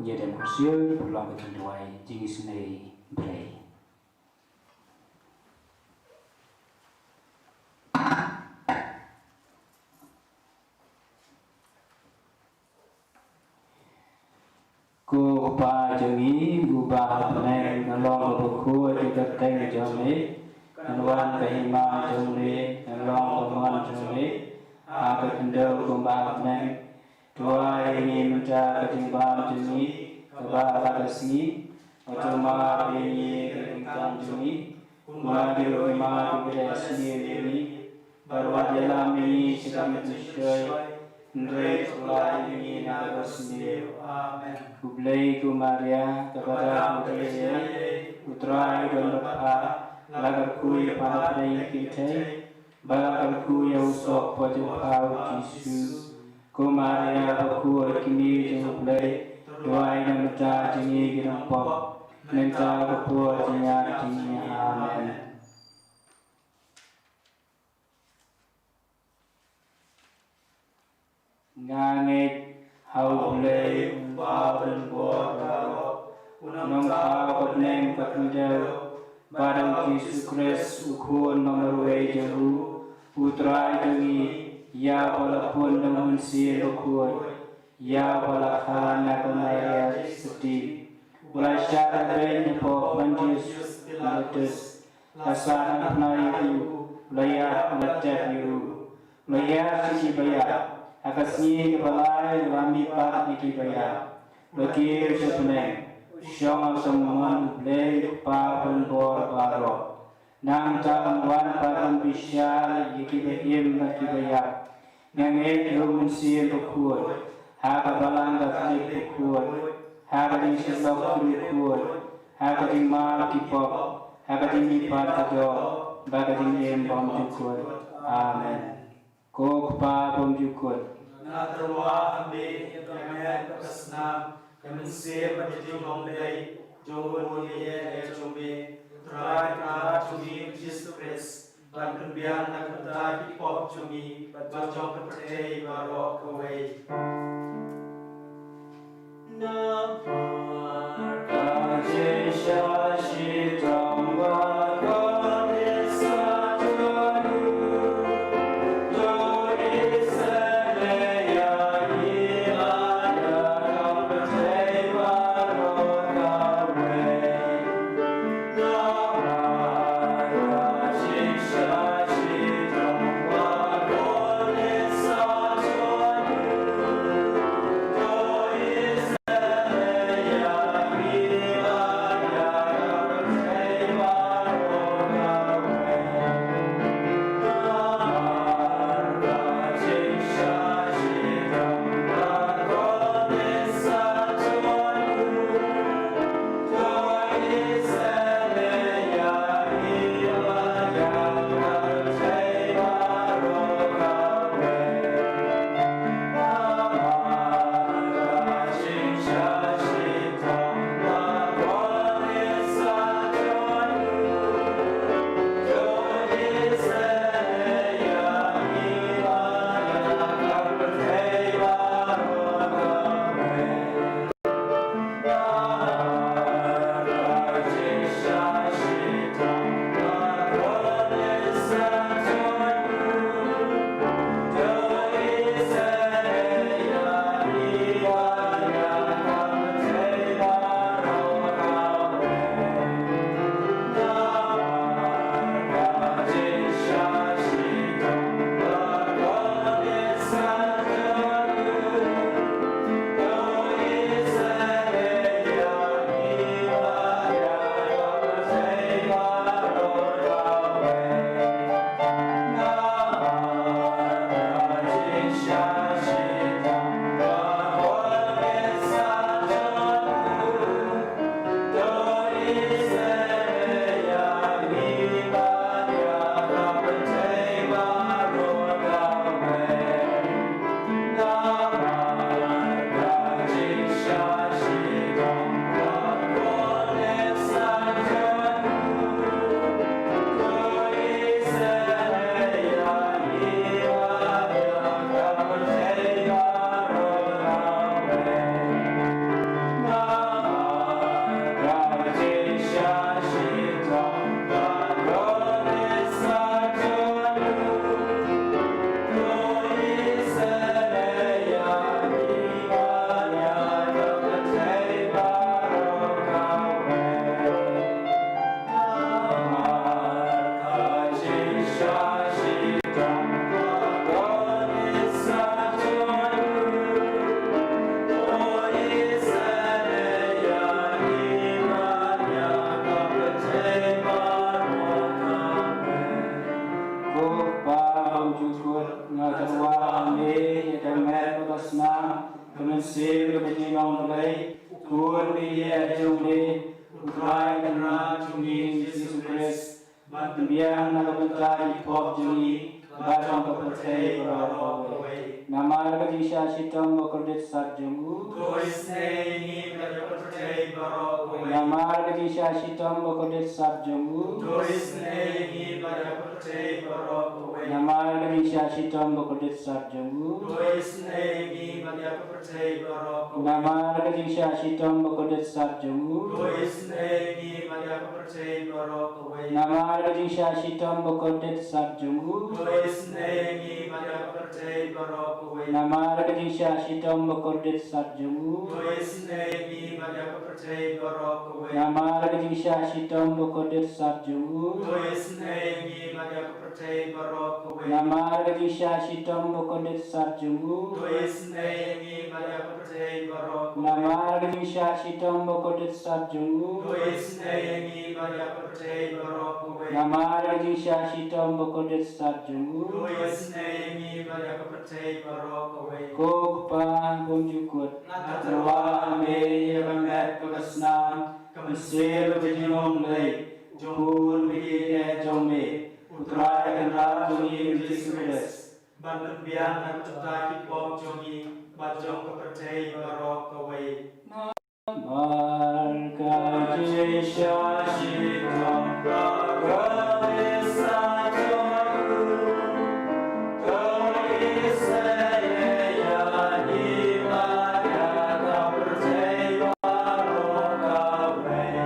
Ïa dang khursiew, pynlong ka jingduwai jingisynei brei. Ko Kpa jong ngi uba ha bneng, nga long kaba khuid ïa ka kyrteng jong me, kan wan ka hima jong me, kan long ka mon jong me ha ka khyndew kumba ha bneng. Duwai ïa ngi mynta ka jingbam jong ngi kaba ha la ka sngi, bad to map ïa ngi ka jingkam jong ngi, kumba ngi ruh ngi map ïa kiba ïasniew ïa ngi, bad wat ïalam ïa ngi sha ka mynsiem, hynrei to la ïa ngi na ka basniew. Amen. Khublei ko Maria, kaba dak U Trai, U Trai u don bad pha, la kyrkhu ïa pha na pdeng ki kynthei, bad la kyrkhu ïa u soh pha jong pha u Jisu. Ko Maria bakhuid, kmie jong U Blei, duwai na ka bynta jong ngi ki nongpop, Mynta ka por jingïaid jingim. Amen. Nga ngeit ha U Blei, U Kpa ban bor baroh, U Nongthaw ka bneng bad ka khyndew, bad ha U Jisu Khrist, U Khun bamarwei jong U, U Trai jong ngi, ïa uba la pun na U Mynsiem Bakhuid, ïa uba la kha na ka Maria Joseph, uba la shah lehbeiñ hapoh Pontius Pilatus, la sah na ka bnai ïa U, la ïap, la tep ïa U, la ïaid sha ki baïap, ha ka sngi kaba lai la mihpat na ki baïap, la kiew sha bneng, shong ha ka mon U Blei U Kpa ban bor baroh. Nangta un wan pat ban bishar ïa kiba im bad kiba ïap. Nga ngeit ha U Mynsiem Bakhuid, ha ka Balang Katholik bakhuid, ha ka jingsyllok briew khuid, ha ka jingmap ki pop, ha ka jingmihpat ka doh, bad ka jingim bymjukut. Amen. Ko Kpa bymjukut, nga tyrwa ha Me ïa ka met bad ka snam, ka mynsiem bad ka jinglong dei jong U Nongïaid jong Me, U Trai Kynrad jong ngi U Jisu Khrist, ban pynbiang na ka bynta ki pop jong ngi bad jong ka pyrthei baroh kawei. Namar ka jingshah shitom bad ka jingïaid jong U, to isynei ïa ngi bad ïa ka pyrthei baroh kawei. Ko Kpa bymjukut, nga tyrwa ha Me ïa ka met bad ka snam, ka mynsiem bad ka jinglong Blei, U Khun bymjukut jong Me, U Trai Kynrad jong ngi U Jisu Khrist, ban pynbiang na ka bynta ki pop jong ngi bad jong ka pyrthei baroh kawei. Namar ka jingshah shitom bakordit sat jong u. To isynei ïa ngi bad ïa ka pyrthei baroh kawei. Namar ka jingshah shitom bakordit sat jong u. To isynei ïa ngi bad ïa ka pyrthei baroh kawei. Namar ka jingshah shitom bakordit sat jong u. To isynei ïa ngi bad ïa ka pyrthei baroh kawei. Namar ka jingshah shitom bakordit sat jong u. To isynei ïa ngi bad ïa ka pyrthei baroh kawei. Namar ka jingshah shitom bakordit sat jong u. To isynei ïa ngi bad ïa ka pyrthei baroh kawei. Namar ka jingshah shitom bakordit sat jong u. To isynei ïa ngi bad ïa ka pyrthei baroh kawei. Namar ka jingshah shitom bakordit sat jong u. To isynei ïa ngi bad ïa ka pyrthei baroh kawei. Namar ka jingshah shitom bakordit sat jong u. To isynei ïa ngi bad ïa ka pyrthei baroh kawei. Namar ka jingshah shitom bakordit sat jong u. To isynei ïa ngi bad ïa ka pyrthei baroh kawei. Namar ka jingshah shitom bakordit sat jong u. To isynei ïa ngi bad ïa ka pyrthei baroh kawei. Ko Kpa bymjukut, nga tyrwa ha me ïa ka met bad ka snam, ka mynsiem bad ka jinglong Blei, jong u Khun bad ka Kynrad jong me, U Trai Kynrad jong ngi U Jisu Khrist. Ban pynbiang na ka bynta ki pop jong ngi bad jong ka pyrthei baroh kawei. Namar ka jingshah shitom bakordit sat jong u, to isynei ïa ngi bad ïa ka pyrthei baroh kawei.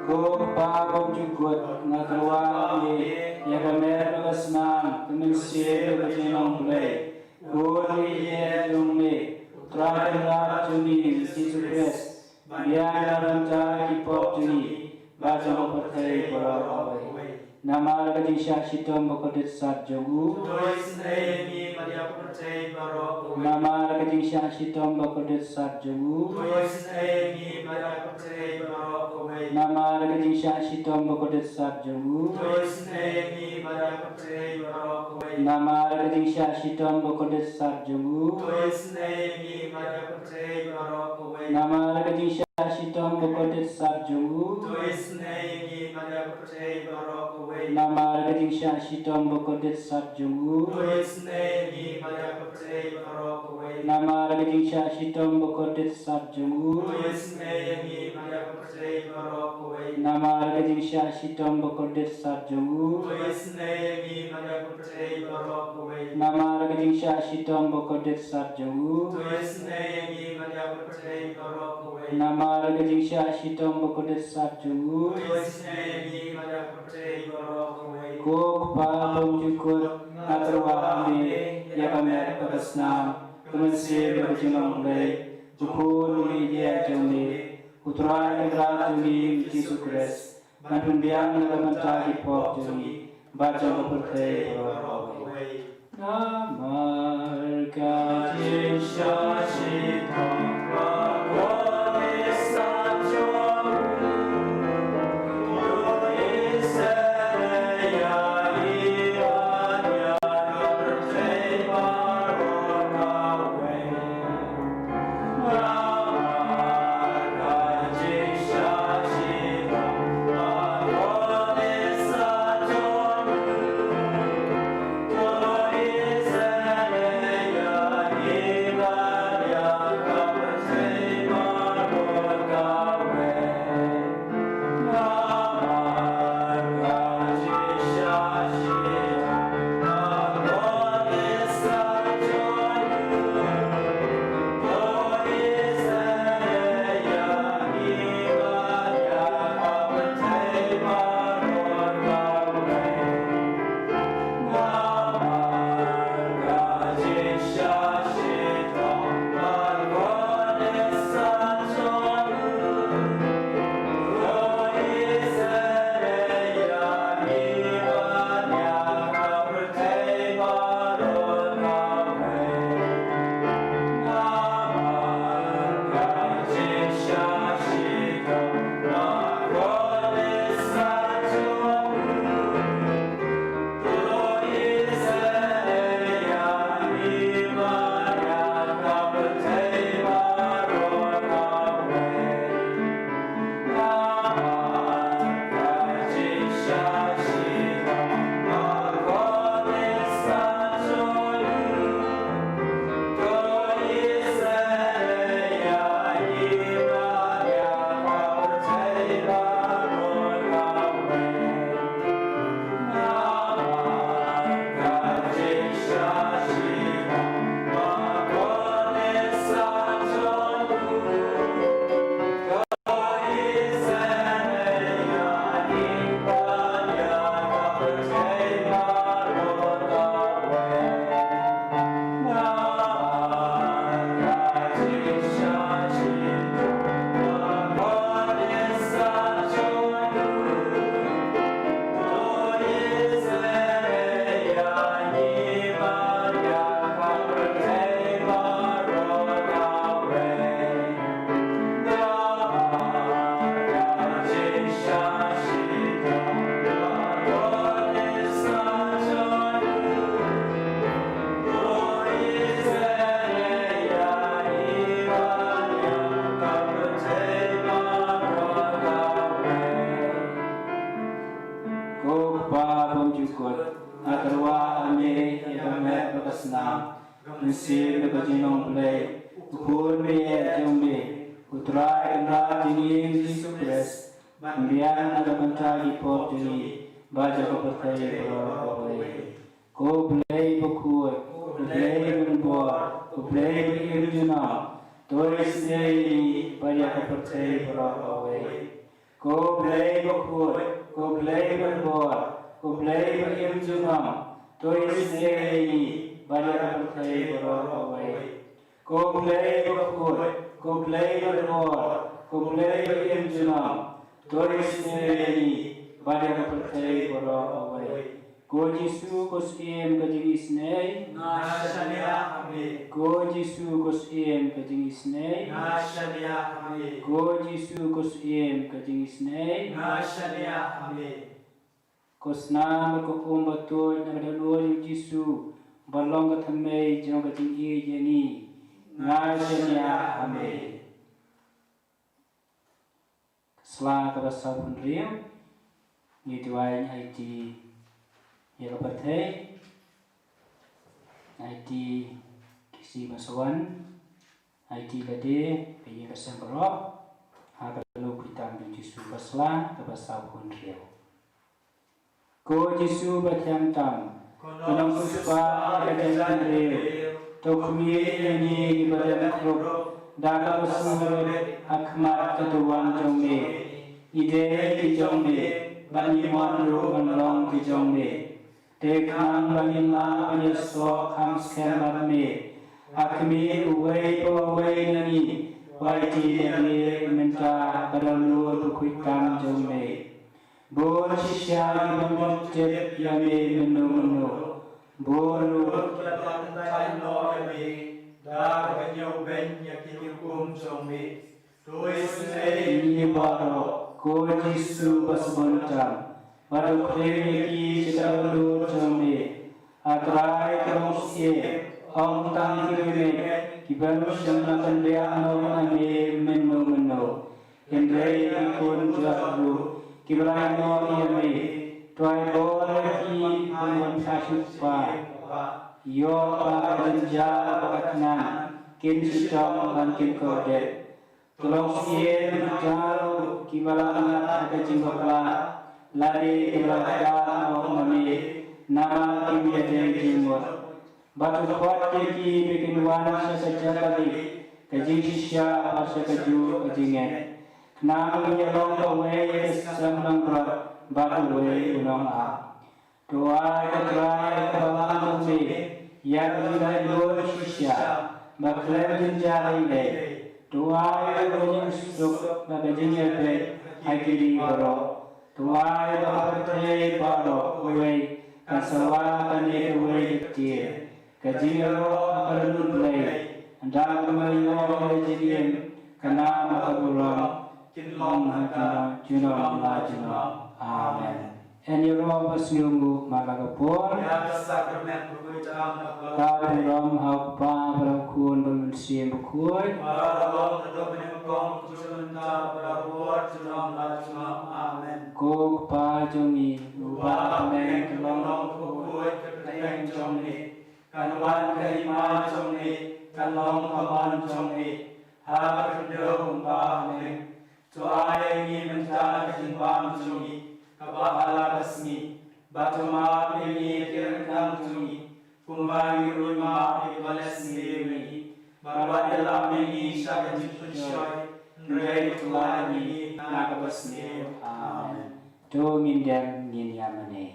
Ko Kpa bymjukut, nga tyrwa ha me ïa ka met bad ka snam, ka mynsiem bad ka jinglong Blei, U Khun bad U Trai Kynrad jong ngi U Jisu Khrist. Ban pynbiang na ka bynta ki pop jong ngi bad jong ka pyrthei baroh kawei. Namar ka jingshah shitom bakordit sat jong u. To isynei ïa ngi bad ïa ka pyrthei baroh kawei. Namar ka jingshah shitom bakordit sat jong u. To isynei ïa ngi bad ïa ka pyrthei baroh kawei. Namar ka jingshah shitom bakordit sat jong u. To isynei ïa ngi bad ïa ka pyrthei baroh kawei. Namar ka jingshah shitom bakordit sat jong u. To isynei ïa ngi bad ïa ka pyrthei baroh kawei. Namar ka jingshah shitom shitom ba kordit sat jong u. To isynei ïa ngi bad ïa ka pyrthei baroh kawei. Namar ka jingshah shitom ba kordit sat jong u. To isynei ïa ngi bad ïa ka pyrthei baroh kawei. Namar ka jingshah shitom ba kordit sat jong u. To isynei ïa ngi bad ïa ka pyrthei baroh kawei. Namar ka jingshah shitom ba kordit sat jong u. To isynei ïa ngi bad ïa ka pyrthei baroh kawei. Namar ka jingshah shitom ba kordit sat jong u. To isynei ïa ngi bad ïa ka pyrthei baroh kawei. Namar ka jingshah shitom ba kordit sat jong u. To isynei ïa ngi bad ïa ka pyrthei baroh kawei. Ko Kpa bymjukut, nga tyrwa ha me ïa ka met bad ka snam, ka mynsiem bad ka jinglong Blei, u Khun u Ïeit jong me, U Trai Kynrad jong ngi Jisu Khrist, ban pynbiang na ka bynta ki pop jong ngi bad jong ka pyrthei baroh kawei. Namar ka jingshah shitom ba kordit sat jong u, to isynei ïa ngi bad ïa ka pyrthei baroh kawei. Ko Kpa bymjukut, nga tyrwa ha me ïa ka met bad ka snam, ka mynsiem bad ka jinglong Blei, U Khun u Ïeit jong me, U Trai Kynrad jong ngi Jisu Khrist, ban pynbiang na ka bynta ki pop jong ngi bad jong ka pyrthei baroh kawei. Ko Blei bakhuid, ko Blei ban bor, ko Blei ba im junom, to isynei ïa ngi bad ïa ka pyrthei baroh kawei. Ko Blei bakhuid, ko Blei ban bor, ko Blei ba im junom, to isynei ïa ngi bad ïa ka pyrthei baroh kawei. Ko Blei bakhuid, ko Blei ban bor, ko Blei ba im junom, to isynei ïa ngi bad ïa ka pyrthei baroh kawei. Ko Jisu, ko Syiem ka jingisynei, nga shaniah ha me. Ko Jisu, ko Syiem ka jingisynei, nga shaniah ha me. Ko Jisu, ko Syiem ka jingisynei, nga shaniah ha me. Ko snam bad ko um ba tuid na ka dohnud jong u Jisu, ba long ka thymmei jong ka jingïeit ïa ngi, nga shaniah ha me. sla kaba sawphew hynriew. Ngi duwai aiti ïa ka pyrthei, aiti ki sngi ba sa wan, aiti lade bad ïa ka sem baroh, ha ka luk ki tam jong u Jisu. Ka sla kaba sawphew hynriew. Ko Jisu ba thiang tam, ko nongsiewspah ka jaitbynriew, to khmih ïa ngi kiba dem khrup da kaba sngewrit ha khmat ka duwan jong me. Ngi dei ki jong me bad ngi mon ruh ban long ki jong me. Te khnang ba ngin lah ban ïasoh kham skhem bad me, ha khmih uwei pa uwei na ngi, wat ïa ngi mynta bad halor ka khuid tam jong me. Bun shisha ki bym tip ïa me mynno mynno. Bun ruh ki la pynthait noh ïa me da kaba ñiewbeiñ ïa ki hukum jong me. To isynei ïa ngi baroh, ko Jisu ba sbun tam, bad to khring ïa ki sha ka dur jong me. A Trai, to long shisha, ong tang ki riewngeit ki bym shym la pynbiang noh na me mynno mynno. Hynrei ki khun jot ruh kiba la ïehnoh ïa me, to ai bor ïa ki ban wan sha shuh pa. Ïoh ba ka jynjar bad ka khnang kin shitom bad kin kordit. To long shisha ïa kiba la ngat ha ka jingbakla, lane kiba la khlad noh na me, namar kim ïadei jingmut. Bad to khot ïa ki ba kin wan sha ka jaka leit ka jingshisha bad sha kajuh ka jingngeit, khnang ba ngin ïalong kawei ka sem langbrot bad uwei u nongap. To ai, ko Trai, ka balang jong me ïa ka jinglaitluid shisha ba khlem jynjar ei ei. To ai ka jingsuk bad ka jingïabeit ha ki ri baroh. To ai ba ka pyrthei baroh kawei kan sawa kane kawei ka ktien, ka jingïaroh ha ka dohnud Blei, ynda kumba ïoh ïa ka jingim, ka nam bad ka burom kin long ha ka junom la junom. Amen. Yn ïaroh ba sngewbha marla ka por. Ïa ka sakramen bakhuid tam na ka burom ha u Kpa bad ha u Khun bad ha u Mynsiem Bakhuid. Marla ka long ka dok mynnyngkong, kumjuh mynta bad barabor, junom la junom. Amen. Ko Kpa jong ngi uba ha bneng, ka long ka bakhuid ka kyrteng jong me. Kan wan ka hima jong me, kan long ka mon jong me, ha ka khyndew kumba ha bneng. To ai ïa ngi mynta ka jingbam jong ngi kaba ha la ka sngi, bad to map ïa ngi ïa ki ryngkang jong ngi, kumba ngi ruh ngi map ïa kiba leh sniew ïa ngi, bad wat ïalam ïa ngi sha ka jingpynshoi, hynrei to lah ïa ngi na kaba sniew. Amen. To ngin dem ngin ïa mane.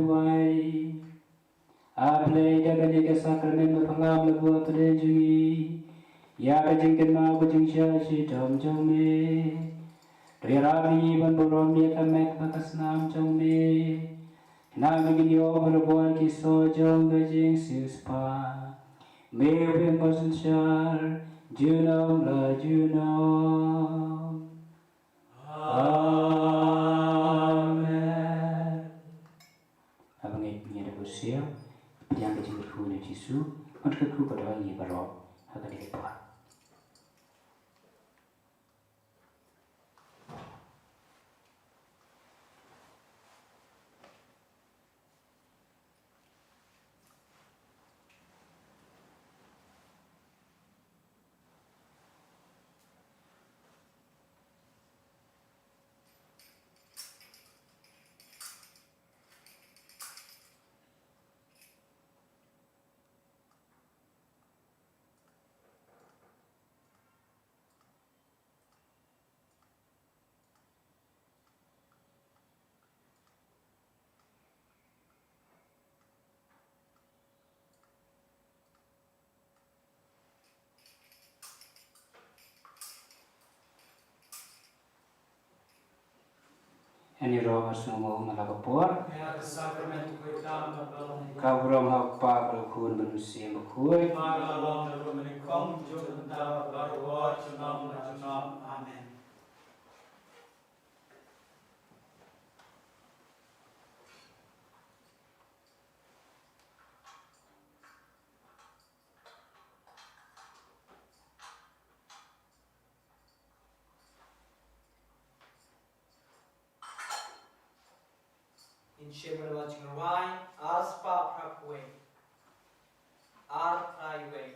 Wai. A Blei, da kane ka sakramen ba pha ngam la buh ha pdeng jong ngi ïa ka jingkynmaw ka jingshah shitom jong me, to ïarap ïa ngi ban burom ïa ka met bad ka snam jong me. Khnang ba ngin ïoh barabor ki soh jong ka jingsiewspah. Me u Blei ba synshar junom la junom. Amen. Haba ngeit ngi da buh siew, pdiang ka jingkyrkhu na Jisu, bad ka kyrkhu ka don ïa ngi baroh ha kane ka por. Ani ro sngewbha ma la ka por. Ïa ka sakramen khuid tam bad long. Ka burom ha u Kpa bad u Khun bad u Mynsiem Bakhuid. Ba la long da ruh mynnyngkong, jong mynta bad baroh junom la junom. Amen. Ngin shim ïa la ka jingrwai, ar spah phra phew wei. Ar phra wei.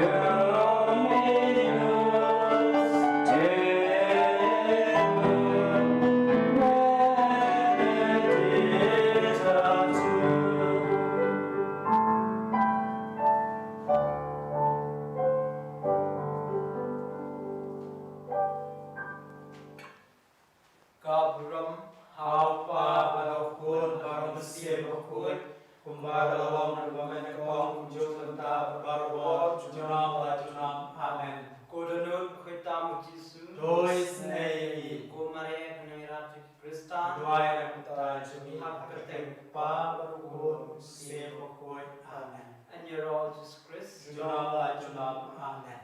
Ka burom ha u Kpa bad ha u Khun bad ha u Mynsiem Bakhuid, kumba ka la long, kumba mynta, kumjuh, mynta bad baroh, junom la junom. Amen. Ko dohnud bakhuid tam u Jisu, to isynei ïa ngi. Ko Maria kynrad jong ki Khristan, duwai ïa ngi ki nongkyndoh, ha ka kyrteng u Kpa bad u Khun bad u Mynsiem Bakhuid. Amen. Yn ïaroh Jisu Khrist. Junom la junom. Amen.